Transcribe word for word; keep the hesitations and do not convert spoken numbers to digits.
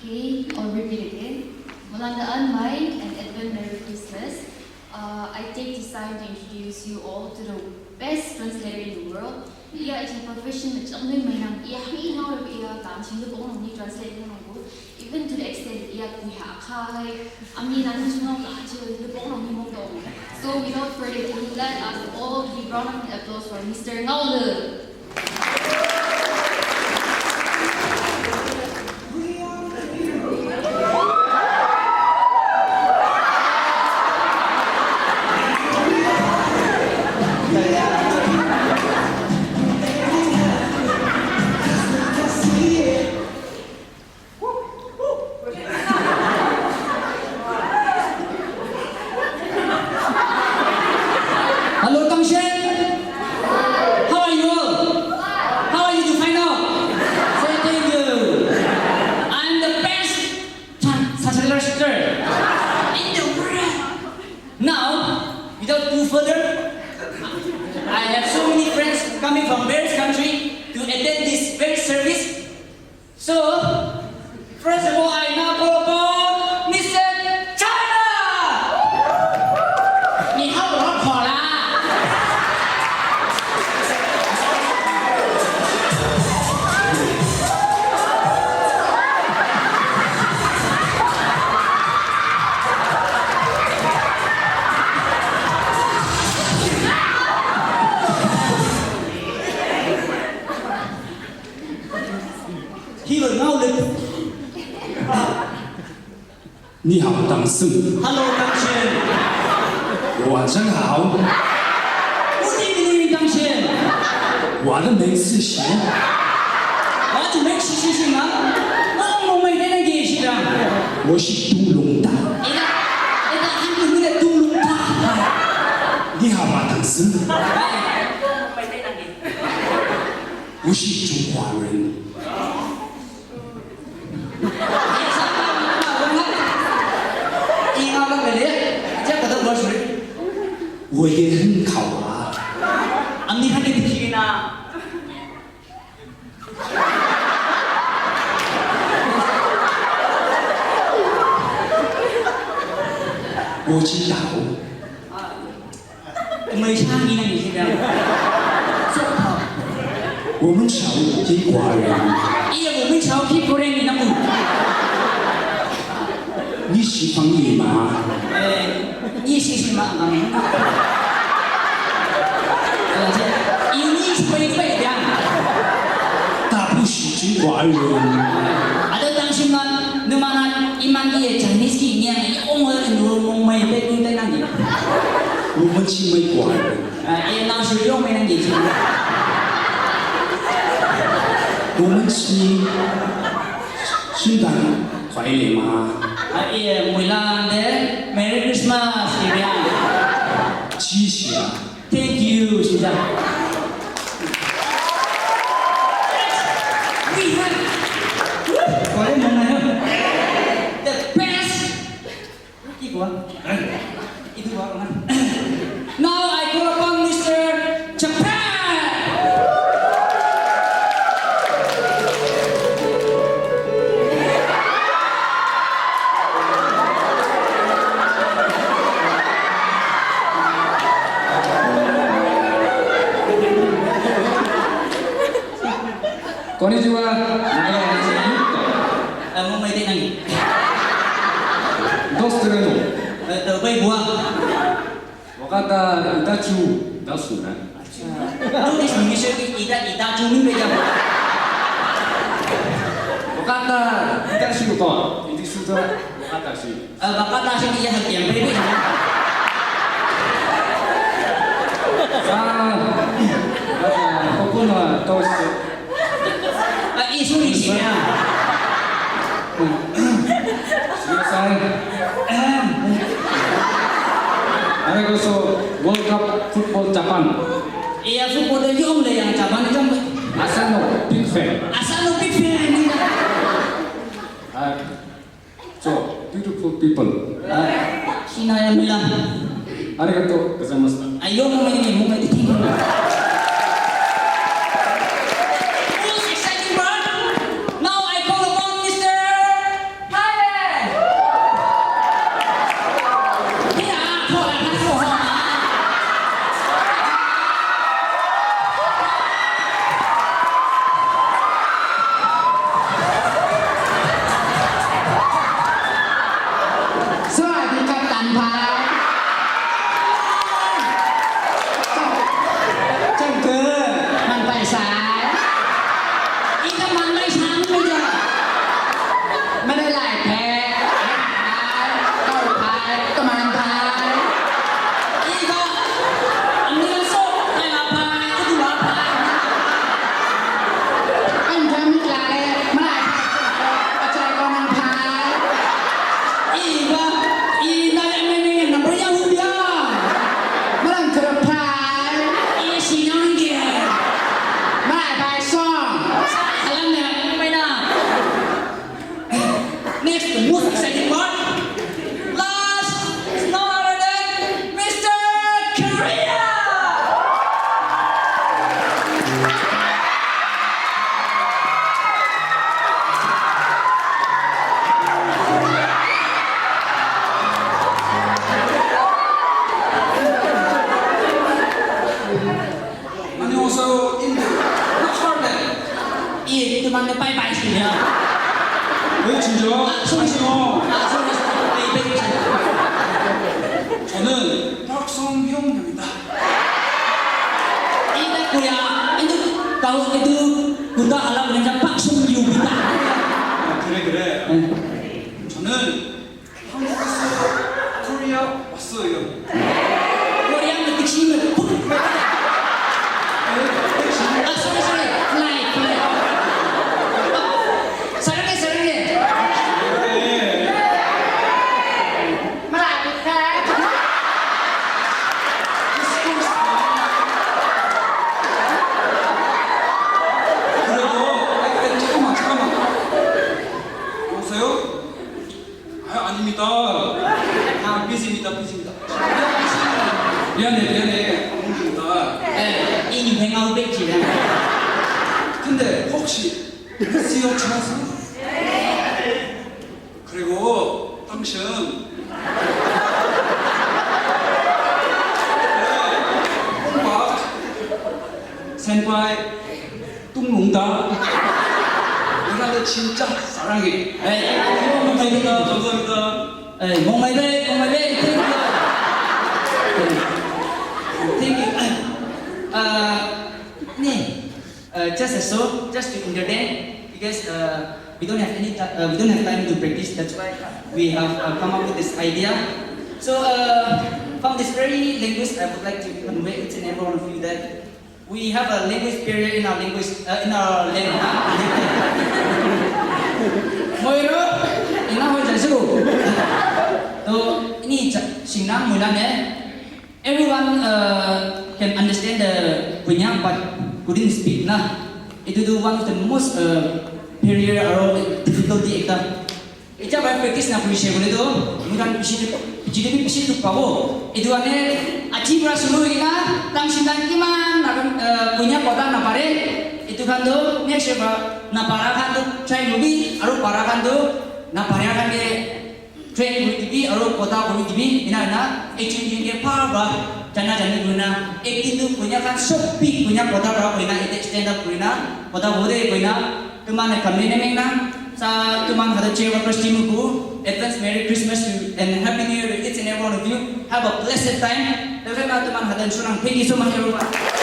Okay, I'll repeat again. Malanda Anmai and Edwin, Merry Christmas. Uh, I take this time to introduce you all to the best translator in the world. Ia ita profession macam ni main ia hang ina ia kan sing lu pong ni translate ni mangku. Even to the extent ia kuya kai. Ami nang semua kan sing lu pong ni mong dong. So without further ado, let us all give round of applause for Mister Ngau Le. Hello, Tangshen. How are you all? How are you to find out? Say thank you. I'm the best translator in the world. Now, without too further, I have so many friends coming from various country to attend this very service. So, first of all, I now call upon Mister China! 你好，我老婆啦。He will now let 你好，当生。 Hello, Tangshen. 晚上好。 Good evening, Tangshen. 我的名是谁？ What makes you sing? Ngau mong mai dena ge sira. 我是独龙大。 Ina, ina hantu nuna tulung ta. 你好吗，当生？ 我是中华人。 我也很好啊。 Ang ni hadi kina. 我知道。 May siya ang inang isip yan. So, 我们潮英国人。 Iya, 我们潮英国人 ni namu. 你是方言吗？ Eh, ni si si ma ang kami. Ini si pa iba iba. 他不是中国人。 Ada tang si man, numanat iman iya Chinese ki niya, i ong ol inu mong may pe tu tenang ni. 我们是美国人。 Ah, eh, nang suyong may nang gigi. 我们是圣诞快乐吗？ Ah, eh, mulan de, Merry Christmas, Kirian. 谢谢啊。 Thank you, Sisa. We have, woo, kore mong na yun. The best Ito ba? Ito ba? Now I call upon Mister Japan! こんにちは。 Amo may di nang. Dos terreno. Ito ba'y buwa? Wakata itachu dasuna. Ano ni sa misyo ita itachu min ba yan? Wakata itachu ko. Iti sutra wakata si. Ah, baka nasa niya sa tiyempo, eh. Ah, ah, kokono to. Ah, isu ni siya. Siya sa. Ano ko so World Cup football Japan. Iya, football yung le yang Japan yung. Asano, big fan. Asano, big fan. Ah, So, beautiful people. Ah, sinaya mila. Arigato gozaimashita. Ayo, mo may mo may. Most exciting part. Now I call upon Mister The most exciting part. Last is none other than Mister Korea. 안녕하세요. 인도. Not hard. 이, 이만의 bye bye 시야. 네, 진짜. 아, sorry. 안녕하세요. 네, 네, 네. 저는 박성용입니다. Ina Korea, ina kau itu kuda alam dengan Park Sung Yoo kita. 아, 그래, 그래. 네. 저는 한국에서 코리아 왔어요. Korea ngetik sini. 아, sorry, sorry. Fly, fly. 사랑해, 사랑해. 그래도, 아니, 아니, 잠깐만, 잠깐만. 여보세요? 아, 아닙니다. 아, 삐집니다, 삐집니다. 미안해, 미안해. 안 봅니다. 에, 이女朋友逼住啦。 근데 혹시 미스터 트랜스? 그리고 당신, 네, 막, senpai, 뚱 몽다. 내가 너 진짜 사랑해. 에, 감사합니다. 감사합니다. 에, 몽마이베, 몽마이베, thank you. Thank you. 아, 네. Uh, just a show, just to entertain, because uh, we don't have any ti- uh, we don't have time to practice. That's why we have uh, come up with this idea. So, uh, from this very language, I would like to convey each and every one of you that we have a language barrier in our language, uh, in our language. Moiro, ina ho jasu. To ini sinang mulane. Everyone uh, can understand the Konyak, but couldn't speak na. Itu tu one of the most uh, barrier or difficulty ekta. Etia para practice na kuri share kore tu, moi khan bishi, bishi tu pabo. Itu ane aji para shuru hoikena, tang shin tang kiman na, uh, Konyak kotha na pare. Itu khan tu next year para na para khan tu try kuri, aru para khan tu na para khan ke train kuri dibi aru kotha kuri dibi, ena ena ekjon ekjon ke bhal para jana jani kurina, ek din tu Konyak khan sob bhi Konyak kotha para kurina, ete stand up kurina, kotha hote kurina, tuman khan ne meng na, sa tuman hada chair workers team ku, advance Merry Christmas to, and Happy New Year to each and every one of you. Have a blessed time. Thank you so much, everyone.